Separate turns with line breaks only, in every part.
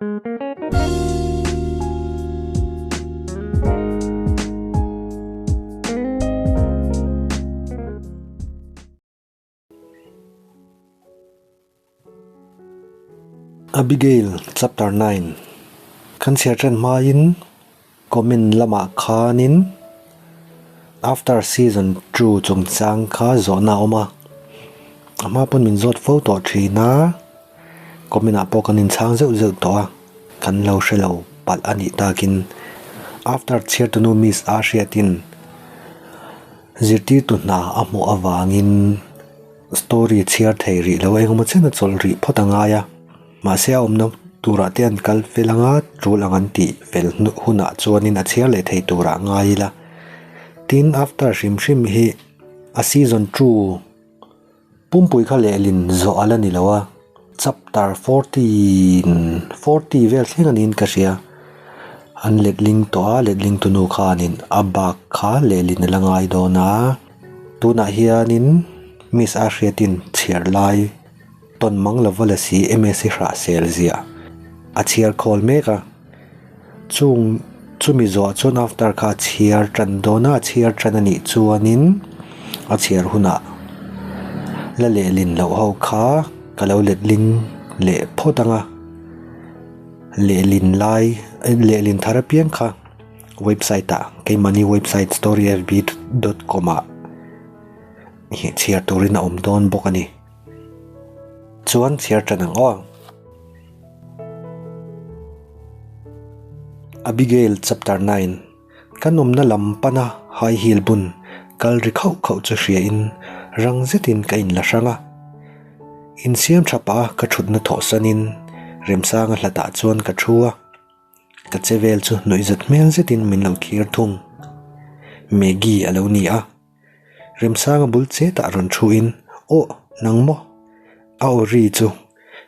Abigail chapter 9 Kan chhiar ṭan hmain comment lamah khanin after season 2 chungchang kha zawhna a awm a, a hma pawn min zawt fo tawh ṭhin a, comment ah pawh kan inchhang zeuh zeuh tawh a, kan lo hre lo palh a nih takin after chhiartunu miss a hriatin Zirtirtu hna a hmuh avangin story chhiar thei rih lo engemaw chen a chawlh rih phawt a ngai a, mahse a awmna turah te an kal fel anga tul ang an tih fel hunah chuanin a chhiar leh thei turah a ngai ila. Tin, after hrim hrim hi a season 2 Pumpui kha lehlin zawh a la ni lo a, chapter 14 40 vel thleng a niin ka hria. An letling tawh a, letling tunu khanin a bak kha lehlin a la ngai dawn a. Tunah hianin Miss Ahriatin chhiar lai tawn mang lova la si MSc hrah sel ziah a chhiar khawl mek a. Chung chumi zawh chuan after kha a chhiar tan dawn a, a chhiar tan a nih chuanin a chhiar hunah la lehlin loh ho kha ka lo letling leh phawt ang a, lehlin lai lehlin thar apiang kha website ah keimahni website storyfb dot com ah chhiar turin a awm dawn bawk a ni. Chuan chhiar tan ang aw. Abigail chapter 9 Kan awmna lam pana high heel bun kal ri khauh khauh chu hria in rang zetin ka inla hrang a. Insiam tha pah a ka thutna thawh sanin Remsanga hlatah chuan ka thu a. Ka che vel chu nuihzat hmel zetin min lo thlir thung. Maggie a lo ni a. Remsanga bul chetah rawn thu in, Aw, nang maw? A aw ri chu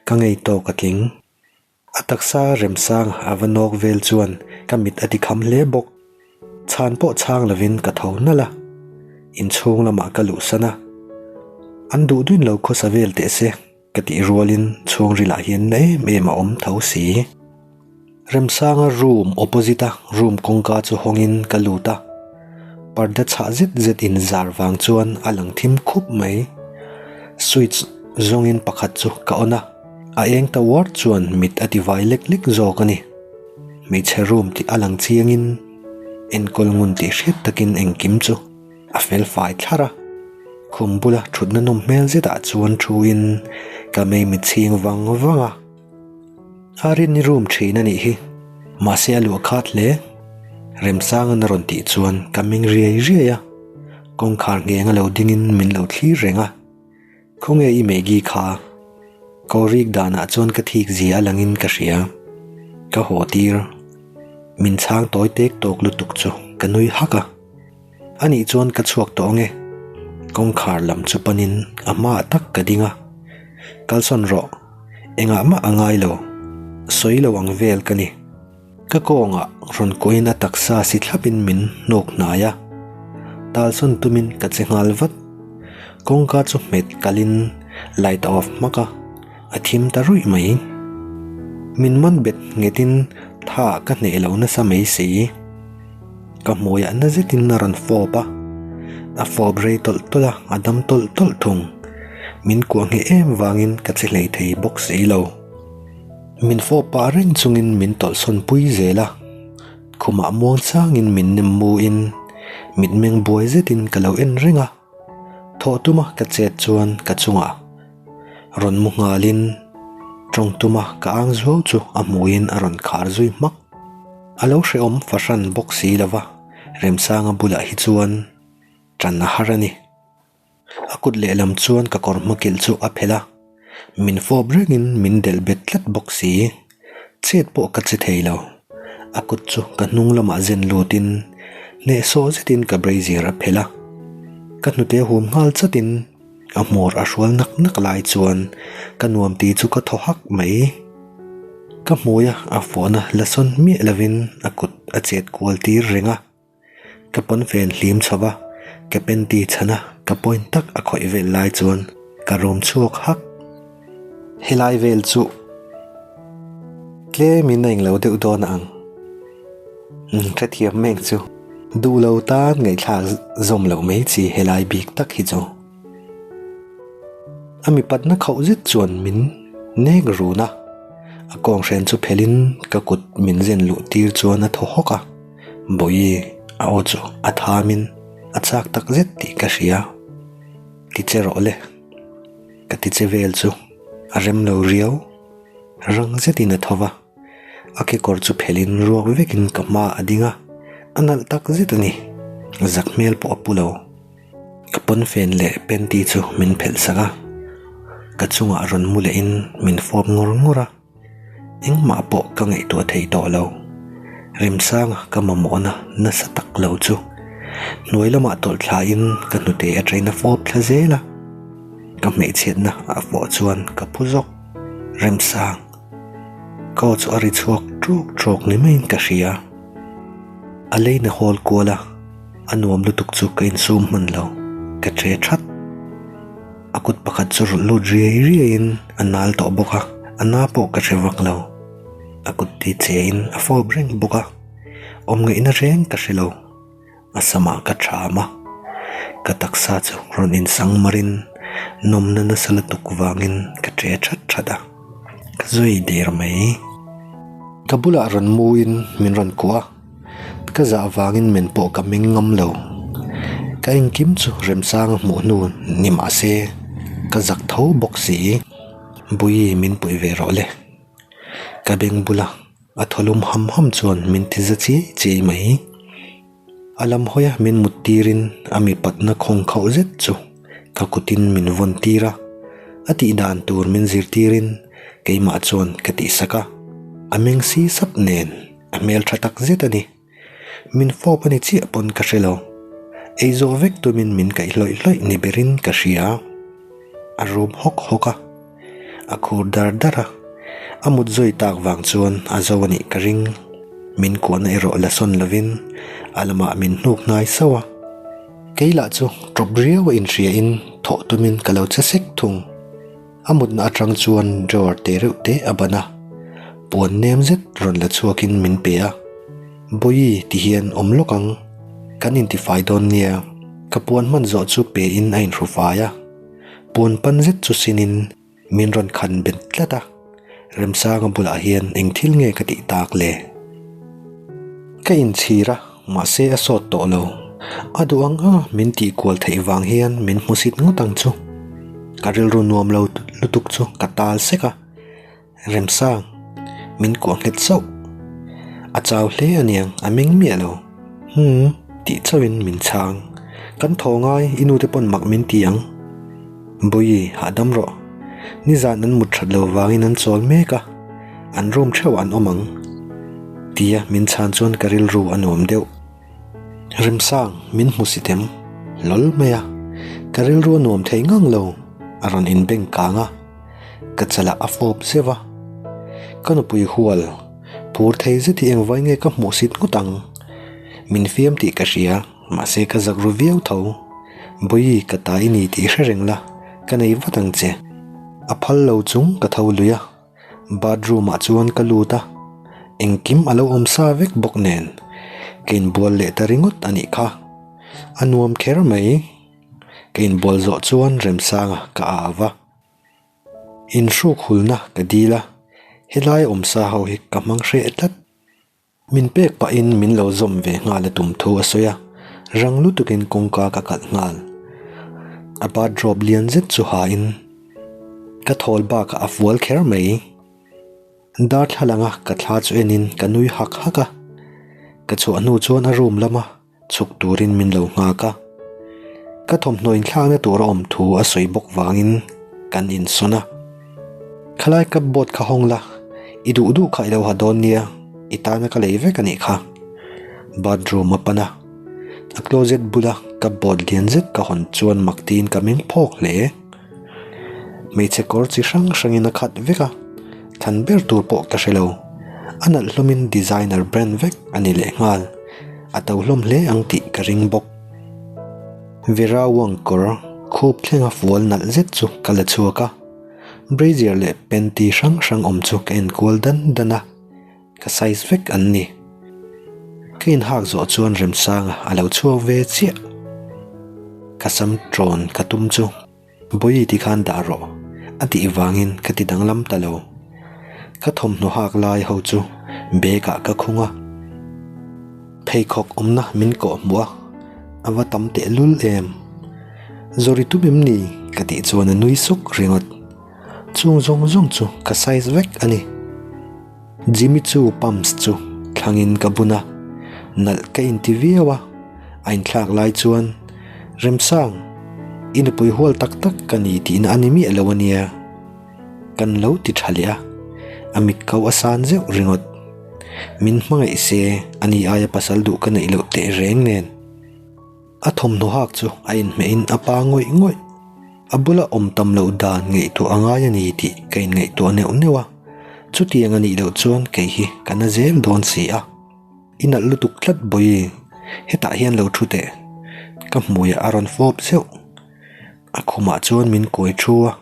ka ngei tawk a tling. A taksa Remsanga a va nawk vel chuan ka mit a ti kham hle bawk. Chhan pawh chhang lovin ka tho nalh a, inchhung lamah ka luhsan a. An duh duin lo khawsa vel teh se. Ka tih rualin chhungril ah hian na em em a awm tho si. Remsanga room opposite a room kawngka chu hawngin ka lut a, parda chhah zet zet in zar vang chuan a lang thim khup mai. Switch zawngin pakhat chu ka on a, a eng ta uar chuan mit a ti vai lek lek zawk a ni. Hmeichhe room tih a lang chiangin enkawl ngun tih hriat takin engkim chu. A fel fai thlar a, khum bula thutna nawm hmel zetah chuan thuin ka mei mit chhing vang vang a. A rin ni room thin a nih hi, mahse a luah khat hle. Remsanga'n a rawn tih chuan ka meng riai riai a, kawngkhar ngheng a lo dingin min lo thlir reng a. Khawnge i Maggie kha? Ko rik danah chuan ka thik zia a langin ka hria. Ka haw tir. Min chhang tawi tek tawk lutuk chu ka nui hak a. Anih chuan ka chhuak tawh ange. Kawngkhar lam chu panin a hmaah tak ka ding a. Kalsawn rawh. Engah mah a ngai lo. Sawi lo ang vel ka ni. Ka kawngah rawn kuahin a taksa si thlapin min hnawk hnai a, talsawn tumin ka che nghal vat. Kawngka chu hmet kalin light a off hmak a, a thim ta ruih mai. Min man bet nghetin tha ka hneh lo nasa mai si. Ka hmuiah na zetin a rawn fawp a, a fawp rei tawlh tawlh a, a dam tawlh tawlh thung. Min kuah ngheh em vangin ka che hlei thei bawk si lo. Min fawp pah reng chungin min tawlhsawn pui zel a, khumah muang changin min nem mu in mitmeng buai zetin ka lo en reng a, thawh tuma ka chet chuan ka chungah rawn mu nghalin tawng tuma ka ang zuau chu a hmuiin a rawn khar zui hmak. A lo hrehawm fahran bawk si lova, Remsanga bulah hi chuan tan a har a ni. A kut lehlam chuan ka kawr hma kilh chu a phelh a, min fawp rengin min delh bet tlat bawk si. Chet pawh ka che thei lo. A kut chu ka hnung lamah zen lutin hnehsawh zetin ka brazier a phelh a. Ka hnute hum nghal chatin a hmawr a hrual nak nak lai chuan ka nuam ti chu ka thaw hak mai. Ka hmui a a fawhna la sawn miah lovin a kut a chet kual tir reng a. Ka pawnfen hlim chho va, ka panty chhana ka point tak a khawih vel lai chuan ka rawm chhuak hak. Helai vel chu. Tlemin a englo deuh dawn a ang. Umm hrethiam mek chu. Duh lo tan ngaihthlak zawm loh mai chi helai bik tak hi chu. A mipatna khauh zet chuan min nek run a, a kawnghren chu phelhin ka kut min zen luh tir chuan a thaw hawk a, Bawihi a aw chu a thamin a chak tak zet tih ka hria. Ti che rawh le. Ka ti che vel chu a rem lo riau. Rang zetin a tho va, a kekawr chu phelhin ruak vekin ka hma a ding a, a nalh tak zet a ni. Zak hmel pawh a pu lo. Ka pawnfen leh panty chu min phelh sak a, ka chungah rawn mu lehin min fawp ngawr ngawr a, engmah pawh ka ngaihtuah thei tawh lo. Remsanga ka mamawhna nasa tak lo chu hnuai lamah tawlh thlain ka hnute atangin a fawp thla zel a, ka hmeichhiatna a fawh chuan ka phu zawk. Remsang, ka aw chu a ri chhuak ṭawk ṭawk ni maiin ka hria. A leina hawl kual a, a nuam lutuk chu ka insum hman lo, ka ṭe ṭhat. A kut pakhat chu rawlh lut riai riaiin a nal tawh bawk a, a na pawh ka hre vak lo. A kut ti chein a fawp reng bawk a, awm ngaihna reng ka hre lo. A samah ka ṭham a, ka taksa chu rawn insang marin nawmna nasa lutuk vangin ka ṭe ṭhat ṭhat a, ka zui der mai. Ka bulah rawn muin min rawn kuah a, ka zah vangin men pawh ka meng ngam lo. Ka engkim chu Remsanga hmuh hnu ni mah se ka zak tho bawk si. Bui min puih ve rawh le, ka beng bula. A thaw lum ham ham chuan min ti za chiai chiai mai. A lam hawia min mut tirin a mipatna khawng khauh zet chu ka kutin min vawn tir a, a tih dan tur min zirtirin keimah chuan ka tihsak a, a meng si sap nen a hmel tha tak zet a ni. Min fawp a ni chiah pawn ka hre lo. Ei zawh vek tumin min kaih hlawih hlawih ni berin ka hria. A rum hawk hawk a, a khur dar dar a. A mut zawi tak vang chuan a zo a nih ka ring. Min kuahna erawh la sawn lovin a lamah min hnuk hnai sauh a. Kei lah chu ṭawp riau a inhriain thawh tumin ka lo che sek thung. A mutna atang chuan drawer te reuh te a ban a, puan nem zet rawn la chhuakin min pe a, Bawihi ti hian awm lawk ang, kan intifai dawn nia, ka puan hman zawh chu pe in a inhru fai a, puan pan zet chu sinin min rawn khan bet tlat a, Remsanga bulah hian eng thil nge ka tih tak le? Ka inchhir a, mahse a sawt tawh lo. A duh ang a, min tih kual theih vang hian min hmusit ngawt ang chu. Ka rilru nuam lo lutuk chu ka tal sek a, Remsang, min kuah nghet sauh. A chau hle aniang, a meng miah lo. Hum, tih chauhin min chhang. Kan thaw ngai, i nute pawn mak min ti ang. Bawihi, hahdam rawh. Nizan an mut that lo vangin an chawl mek a, an room theuh an awm ang. Tia min chhan chuan ka rilru a nuam deuh. Remsang, min hmu si tem hlawl mai a, ka rilru a nuam thei ngang lo, a rawn inbeng kang a, ka chalah a fawp zeuh a. Ka nupui hual, phur thei zet hi engvai nge ka hmuh sit ngawt ang? Min fiam tih ka hria. Mahse ka zak ru viau tho. Bawihi ka ta i ni tih hre reng la, ka nei vat ang che. A phal lo chung ka tho lui a, bathroom ah chuan ka lut a, engkim a lo awm sa vek bawk nen ka inbual leh ta ringawt a nih kha. A nuam kher mai. Ka inbual zawh chuan Remsanga ka au va. Inhruk hulna ka dil a, helai awm sa ho hi ka hmang hreh tlat. Min pek pahin min lo zawm ve nghal a tum thu a sawi a, rang lutukin kawngka ka kalh nghal. A bathrobe lian zet chu hain ka thawl bakah a fual kher mai. Darthlalanga ka thla chu enin ka nui hak hak a, ka chhuah hnu chuan a room lama Chhuk turin min lo nghak a, ka thawmhnaw inthlakna tur a awm thu a sawi bawk vangin kan insawn a. Khalai cupboard kha hawng la, i duh duh kha i lo ha dawn nia, i tana ka lei vek a nih kha. Bathroom a pan a, a closet bula cupboard lian zet ka hawn chuan mak tiin ka meng phawk hle. Hmeichhe kawr chi hrang hrangin a khat vek a, thlan ber tur pawh ka hre lo. A nalh hlawmin designer brand vek a ni lehnghal. A to hlawm hle ang tih ka ring bawk. Vera Wang kawr khup thlenga fual nalh zet chu ka la chhuak a, brazier leh panty hrang hrang awm chu ka enkual dan dan a. Ka size vek an ni. Ka inhak zawh chuan Remsanga a lo chhuak ve chiah. Ka sam ṭawn ka tum chu Bawihi ti khan dah rawh a tih vangin ka ti danglam ta lo. Ka thawmhnaw hak lai ho chu bag ah ka khung a. Pheikhawk awmna min kawh hmuh a, a va tam tehlul em. Zawri tum em ni? ka tih chuan a nui suk ringawt. Chung zawng zawng chu ka size vek a ni. Jimmy chu pumps chu thlangin ka bun a, nalh ka inti viau a, a inthlak lai chuan, Remsang, i nupui hual tak tak ka ni tihna a ni miah lo a nia. Kan lo ti tha leh a, a mit ko a san zeuh ringawt. Min hmangaih se a ni aia pasal duh ka neih loh teh reng nen. A thawmhnaw hak chu a inhmehin a pa ngawih ngawih. A bula awm tam loh dan ngaihtuah a ngai a ni tih ka inngaihtuah neuh neuh a, chutiang a nih loh chuan kei hi ka na zel dawn si a. I nalh lutuk tlat Bawihi, hetah hian lo thu teh. Ka hmuiah a rawn fawp zeuh. A khumah chuan min kuai thu a,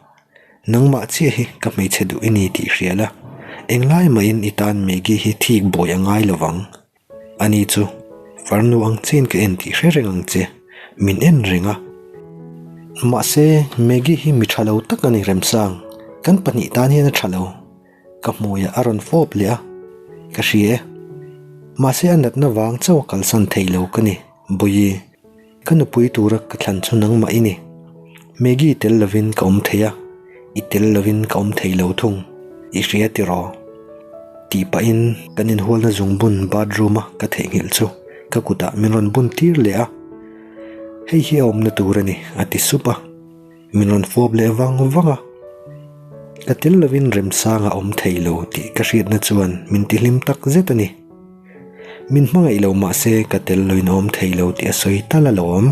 Nangmah chiah hi ka hmeichhe duh i ni tih hria la, englai mahin i tan Maggie hi thik buai a ngai lovang. Ani chu farnu ang chiin ka en tih hre reng ang che, min en reng a. Mahse, Maggie hi mi tha lo tak a ni Remsang, kan pahnih tan hian a tha lo. Ka hmuiah a rawn fawp leh a, ka hria e. Mahse a natna vang chauh a kalsan thei lo ka ni, Bawihi. Ka nupui tura ka thlan chu nangmah i ni. Maggie tel lovin ka awm thei a, i tel lovin ka awm thei lo thung, i hria tiraw? Tih pahin kan inhualna zungbun bathroom-a ka theihnghilh chu ka kutah min rawn bun tir leh a. Hei hi a awmna tur a ni, a ti sup a. Min rawn fawp leh vang vang a. Ka tel lovin remsanga awm thei lo tih ka hriatna chuan min tihlim tak zet a ni. Min hmangaih lo mah se ka tel loin awm thei lo tih a sawi tal alawm.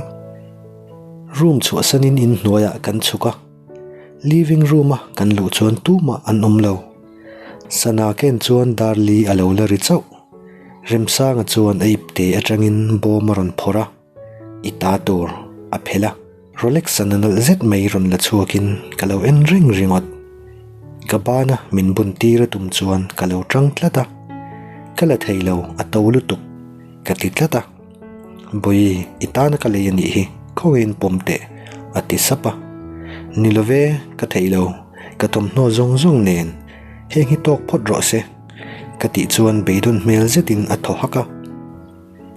Room chhuahsanin inhnuaiah kan chhuk a, living room-a kan luh chuan tumah an awm lo. Sana ken chuan dar li a lo la ri chauh. Remsanga chuan a ipte atangin bawm a rawn phawrh a. I ta tur a phelh a, Rolex sana nalh zet mai rawn la chhuakin ka lo en reng ringawt. Ka bana min bun tir a tum chuan ka lo tang tlat a, ka la thei lo a to lutuk ka ti tlat a. Bawihi i tana ka lei a nih hi khawiin pawm teh a ti sap a. Ni love ka thei lo, ka thawmhnaw zawng zawng nen heng hi tawk phawt rawh se ka tih chuan beidawn hmel zetin a thaw hak a.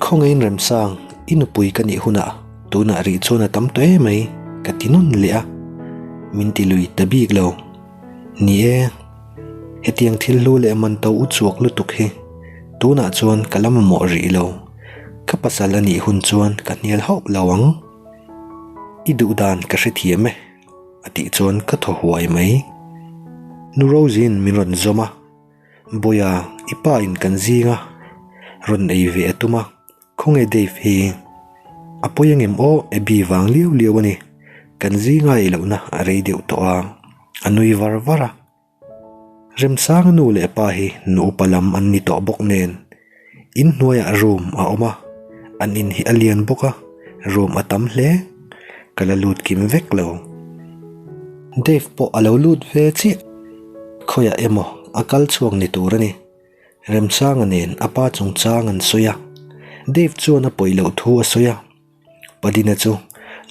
Khawngaiin Remsang, i nupui ka nih hunah tunah rih chuan a tam tawh em mai, ka ti nawn leh a, min ti lui ta bik lo. Ni e, hetiang thil hlu leh man to u chhuak lutuk hi tunah chuan ka la mamawh rih lo, ka pasal a nih hun chuan ka hnial hauh lo ang. I duh dan ka hrethiam e, a tih chuan ka thaw huai mai. Nu Rosie-in min rawn zawm a. Bawiha, i pa in kan zinga rawn ei ve a tum a, khawnge Dave hi? A pawi angem aw, Abby vang liau liau a ni, kan zinga ei lohna a rei deuh tawh a, a nui var var a. Remsanga nu leh pa hi nu upa lam an ni tawh bawk nen, in hnuaiah room a awm a, an in hi a lian bawk a, room a tam hle, ka la lut kim vek lo. Dave pawh a lo lut ve chiah. Khawiah emaw a kal chhuak ni tur a ni. Remsanga nen a pa chungchang an sawi a, Dave chuan a pawi loh thu a sawi a. Padina chu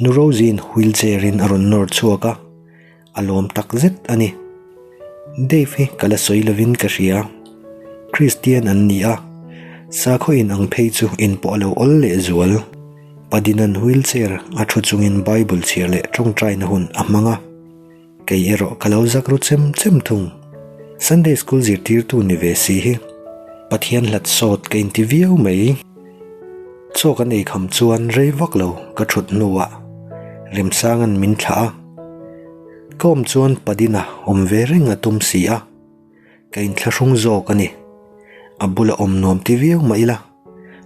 nu Rosie-in wheelchair in a rawn nawr chhuak a, a lawm tak zet a ni. Dave hi ka la sawi lovin ka hria. Christian an ni a, sakhaw in ang phei chu in pawh a lo awl leh zual. Padina'n wheelchair a thu chungin Bible chhiar leh tawngtaina hun a hmang a. Kei erawh ka lo zak ru chem chem thung. Sunday school zirtirtu ni ve si hi Pathian hlat sawt ka inti viau mai. Chaw kan ei kham chuan rei vak lo ka thut hnuah Remsanga'n min thlah a. Ka awm chuan Padina awm ve reng a tum si a, ka inthlahrung zawk a ni. A bula awm nuam ti viau mah ila,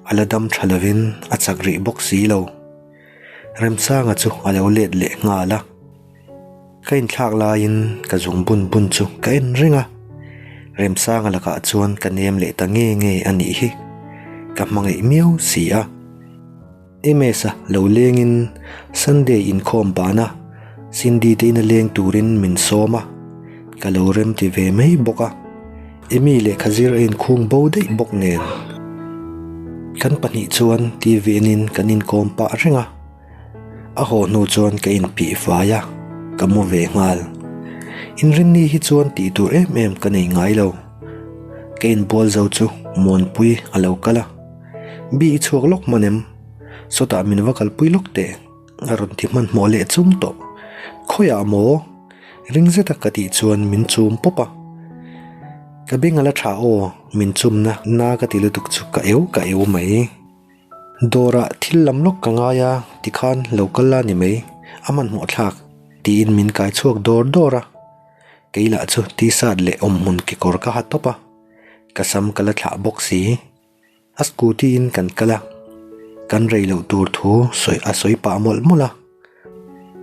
a la dam tha lovin a chak rih bawk si lo. Remsanga chu a lo let leh nghal a. Ka inthlak laiin ka zung bun bun chu ka en reng a, Remsanga lakah chuan ka nem leh ta nge nge a nih hi, ka hmangaih miau si a. Ms-a lo lengin Sunday inkhawm bana Cindy te ina leng turin min sawm a, ka lo rem ti ve mai bawk a. Emy lehkha zir a inkhung bo daih bawk nen kan pahnih chuan TV enin kan inkawm pah reng a. A haw hnu chuan ka inphih fai a, ka mu ve nghal. Inrinni hi chuan tih tur em em ka nei ngai lo. Ka inbual zo chu Muanpui a lo kal a, Bi i chhuak lawk hman em? Sawtah min va kalpui lawk teh. A rawn ti hmanhmawh leh chung tawh. Khawiah maw? Ring zeta ka tih chuan min chum pawp a. Ka beng a la tha aw, min chumna na ka ti lutuk chu ka eu ka eu mai. Dawrah thil lam lawk ka ngai a, tikhan lo kal la ni mai, a hmanhmawh thlak, tiin min kai chhuak dawr dawr a. Kei lah chu t-shirt leh awmhmun kekawr ka ha tawp a, ka sam ka la thlah bawk si. A scooty in kan kal a, kan rei loh tur thu sawi a sawi pah mawlh mawlh a.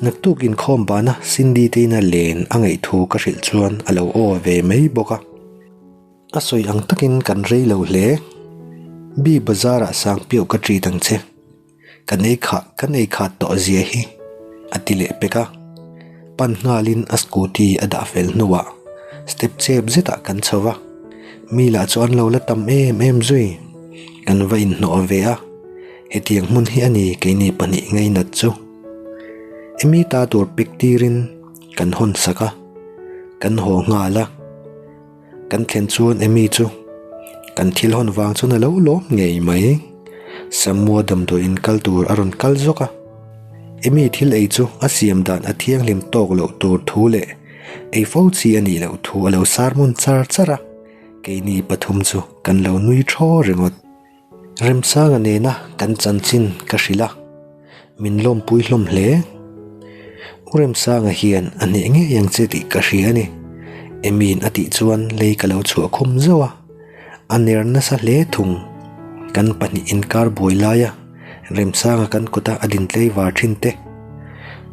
Naktuk inkhawm bana Cindy te ina len a ngaih thu ka hrilh chuan a lo aw ve mai bawk a. A sawi ang takin kan rei lo hle. Bi bazar ah sang piauh ka treat ang che. Kan ei khah kan ei khat tawh zia hi a ti leh pek a. Pan nghalin a scooty a dah fel hnuah step chep zetah kan chho va. Mi lah chu an lo la tam em em zui. Kan va inhnawh ve a, hetiang hmun hi a ni keini pahnih ngainat chu. Emi ta tur pek tirin kan hawn sak a, kan haw nghal a. Kan thlen chuan Amy chu kan thil hawn vang chuan a lo lawm ngei mai. Samua damdawi in kal tur a rawn kal zawk a. Amy thil ei chu a siam dan a thianghlim tawk loh tur thu leh ei fo chi a nih loh thu a lo sermon char char a, keini pathum chu kan lo nui thaw ringawt. Remsanga nena kan chanchin ka hrilh a, min lawmpui hlawm hle. U Remsanga hian a hneh ngei ang che tih ka hria a ni. Emi'n a tih chuan lei ka lo chhuah khum zauh a, a ner nasa hle thung. Kan pahnih inkar buai laia Remsanga kan kawta a din tlei var thin te,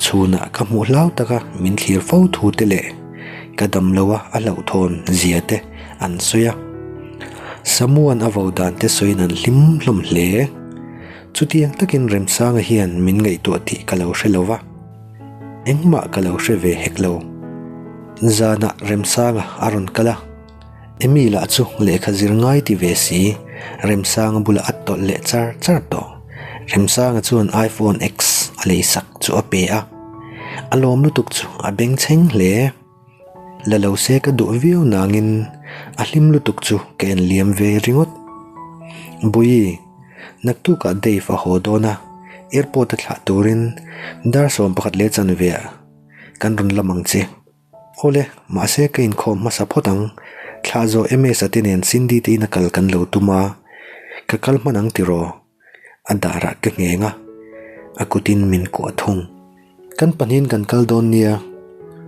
chhunah ka hmuh hlau taka min thlir fo thu te leh ka dam lo a a hlauhthawn zia te an sawi a. Samuan a vo dan te sawiin an hlim hlawm hle. Chutiang takin Remsanga hian min ngaihtuah tih ka lo hre lo va, engmah ka lo hre ve hek lo. Zanah Remsanga a rawn kal a, Emy lah chu lehkha zir ngai ti ve si, Remsanga bulah a tawlh leh char char tawh. Remsanga chuan iPhone X a lei sak chu a pe a, a lawm lutuk chu a bengchheng hle. La lo se ka duh viau nangin a hlim lutuk chu ka en liam ve ringawt. Bui, naktukah Dave a haw dawn a, airport a thlah turin dar 11 leh chanve ah kan rawn lam ang che. Awle, mahse ka inkhawm hmasa phawt ang. Thlah zawh MS-a te nen Cindy te ina kal kan lo tum a, ka kal hman ang tiraw? A darah ka ngheng a, a kutin min kuah thung. Kan pahnihin kan kal dawn nia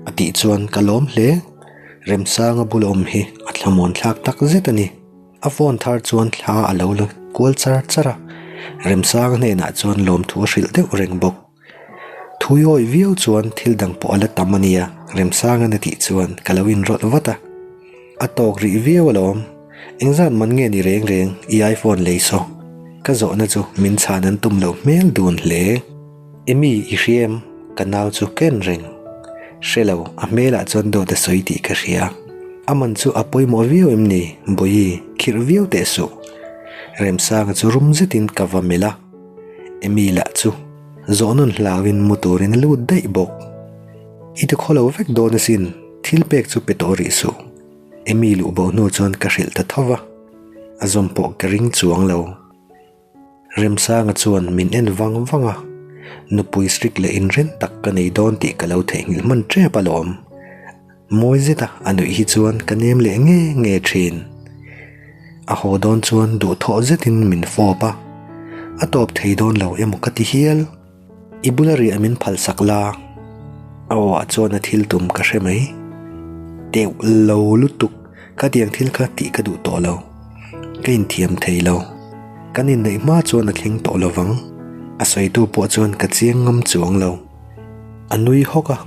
a tih chuan ka lawm hle. Remsanga bula awm hi a thlamuan thlak tak zet a ni. A phone thar chuan thla a lo la kual char char a, Remsanga hnenah chuan lawmthu a hrilh deuh reng bawk. Thui awih viau chuan thil dang pawh a la tam a nia, Remsanga'n a tih chuan ka lo inrawlh vat a. A tawk rih viau alawm, engzat man nge ni reng reng i iPhone lei saw? Ka zawhna chu min chhan an tum loh hmel dun hle. Emy i hria em? Ka nau chu ken reng. Hre lo, a hmelah chuan dawt a sawi tih ka hria. A man chu a pawimawh viau em ni, Bawihi, khirh viau teh suh. Remsanga chu rum zetin ka va melh a. Emy lah chu zawh nawn hlauin mu turin a lut daih bawk. I ti khaw lo vek dawn asin, thil pek chu pe tawh rih suh. Emy luh bo hnu chuan ka hrilh ta tho va, a zawm pawh ka ring chuang lo. Remsanga chuan min en vang vang a, nupui strict leh inren tak ka nei dawn tih ka lo theihnghilh hman tep alawm. Mawi zeta a nuih hi chuan ka nem leh nge nge thin. A haw dawn chuan duhthawh zetin min fawp a, a tawp thei dawn lo emaw ka ti hial. I bula riah min phalsak la, a aw ah chuan a thil tum ka hre mai. Teuh lo lutuk, khatiang thil kha tih ka duh tawh lo. Ka inthiam thei lo. Kan inneih hma chuan a thleng tawh lovang. A sawitu pawh chuan ka chiang ngam chuang lo. A nui hawk a,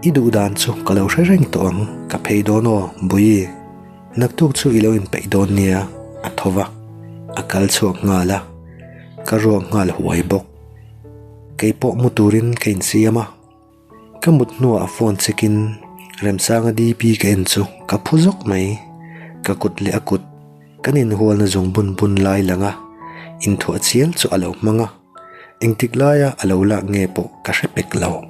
I duh dan chu ka lo hre reng tawh ang, ka phei dawn aw, Bui. Naktuk chu i lo inpeih dawn nia, a tho va, a kal chhuak nghal a, ka ruak nghal huai bawk. Kei pawh mu turin ka insiam a, ka mut hnuah phone check in Remsanga DP ka en chu ka phu zawk mai. Ka kut leh a kut kan inhualna zungbun bun lai langa inthuah chial chu a lo hmang a, engtik laia a lo lak nge pawh ka hre pek lo.